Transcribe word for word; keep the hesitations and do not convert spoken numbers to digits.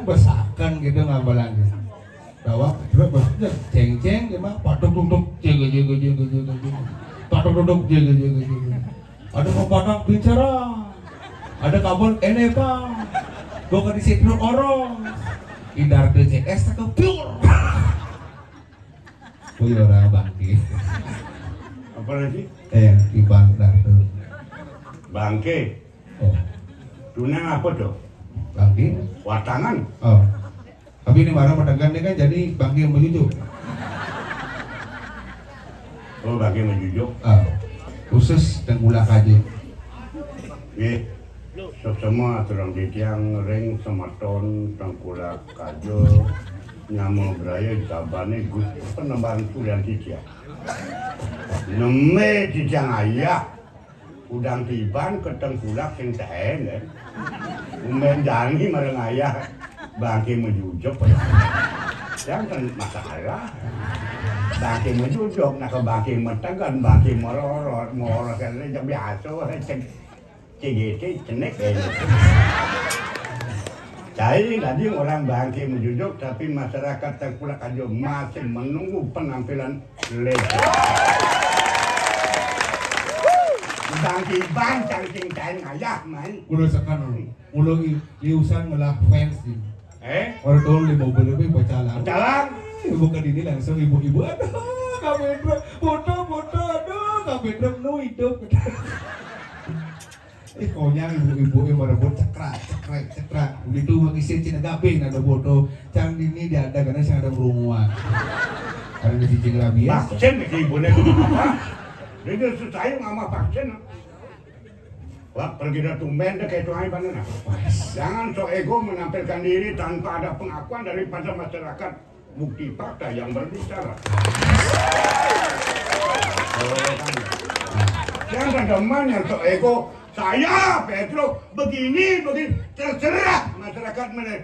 Besakan gitu ngambelannya. Bawa kedua bosnya ceng-ceng dia mah, patok duduk, jaga, jaga, jaga, jaga, jaga. Patok duduk, jaga, jaga, jaga. Ada mau patok bicara. Ada kabel, ini, Pak. Gua ke di situ orang. Idar D C S ke pure. Kuwi orang bangke. Apa lagi? Eh, di Bang Darto. Bangke. Oh. Tunang apa tuh? Bangke? Watangan. Oh. Tapi ini marah pedagang nih kan, jadi bangke sama cucu. Oh, bangke sama cucu. Ah. Khusus tengkulak aja. Nggih. Suksma sareng titiang ring semeton tengkulak kaja nyama braya jabane Gusti Penemban Suryan titiang. Neme titiang ayah udang tiban ke tengkulak sing tehen, kan? Umben jani marang ayah bangke majujuk. Yang kan masalah. Bangke majujuk, nak bangke mategan, bangke merorot, merorot kan biasa wae. C G T cenik ya. Cai tadi orang bangke majujuk, tapi masyarakat tengkulak aja masih menunggu penampilan legend. Bangke bancang cing cai ngayah main. Udah sekarang. Udah liusan ngelah fans ini. Eh? Orang tahu di mobil lebih pacaran. Pacaran? Ibu ke dini langsung ibu-ibu, aduh, Kak Pedro, foto, foto, aduh, Kak Pedro, nu hidup. Eh, konyang ibu-ibu yang merebut cekrak, cekrak, cekrak. Begitu mengisir Cina gabing ada foto. Cang dini dia ada karena saya ada berumuan. Karena di cicing rabies. Vaksin ke ibunya apa? Dia susah yang sama vaksin. Wah, pergi dah tumben deh kayak tuai mana nah. Jangan sok ego menampilkan diri tanpa ada pengakuan daripada masyarakat. Bukti fakta yang berbicara. Jangan demen yang sok ego. Saya Pedro begini begini, terserah masyarakat mana.